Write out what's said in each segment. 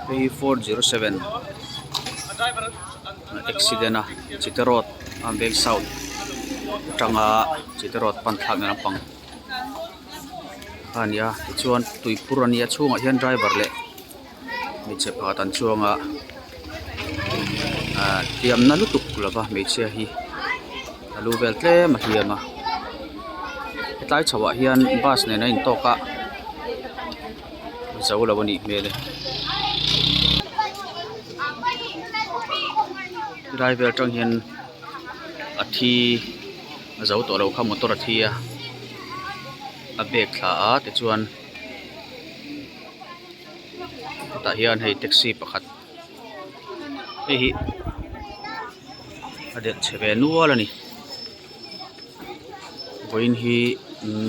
Hei hi 407 accident a chite road a veng south atanga chite road pan thlak na lampang a ni a tichuan tuipur a nia chhungah hian driver leh hmeichhe pakhat an chuang a ahh hliamna lutuk lova hmeichhia hi a lu vel tlem a hliam a hetlai chho ah hian bus nen a intawk a zo lo a nih hmel e helai vel atang hian a thi a zo tawh lo kha motor a thi a a bag thla a tichuan. Tah hian hei taxi pakhat hei hi a delh chhe ve nual a ni vawiin hi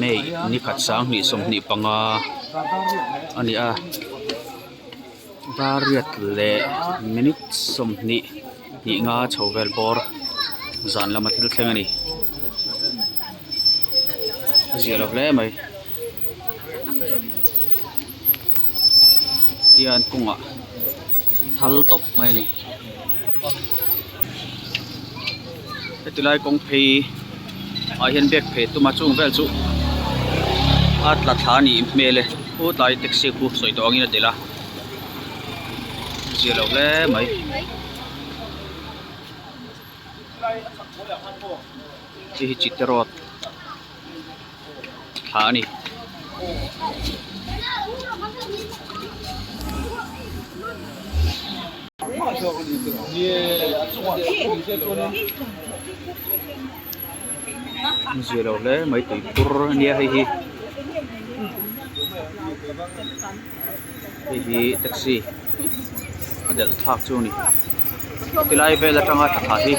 may ni khat sanghnih sawmhnih panga a ni a dar riat leh minute sawmhnih hnih nga chho vel bawr zan lama thil thleng a ni a zia lo hle mai. Hian kawngah thal tawp mai a ni heti lai kawng phei ah hian bag phei tum a chung vel chu a tla thla a nih hmel e khutlai taxi khu sawi tawh angin a delh a zia lo hle mai. Hei hi chite road thla a ni. Zia lo hle mai tui pur a nia hei hi hei hi taxi a delh thlak chu a ni tilai vel atanga tla thla hi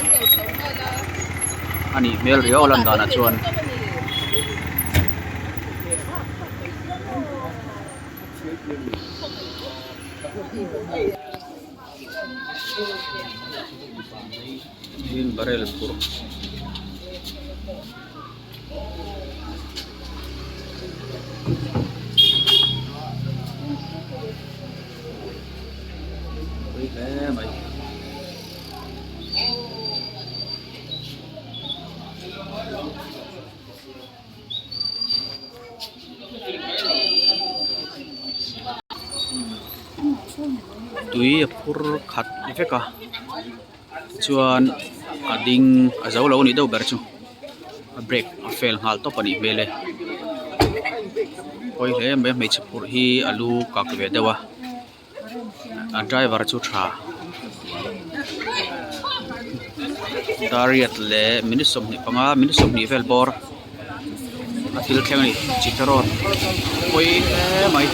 a nih hmel riau a lan danah chuan. Barrel phurh. Pui hle mai. Tui a phur khat vek a. Tichuan a ding a zo lo a nih deuh ber chu a brake a fail nghal tawp a nih hmel e pawi hle mai a hmeichhe phurh hi a lu kak ve deuh a a driver chu tha dariat leh minute 25 minute 20 vel bawr a thil thleng a ni chite road pawi hle mai.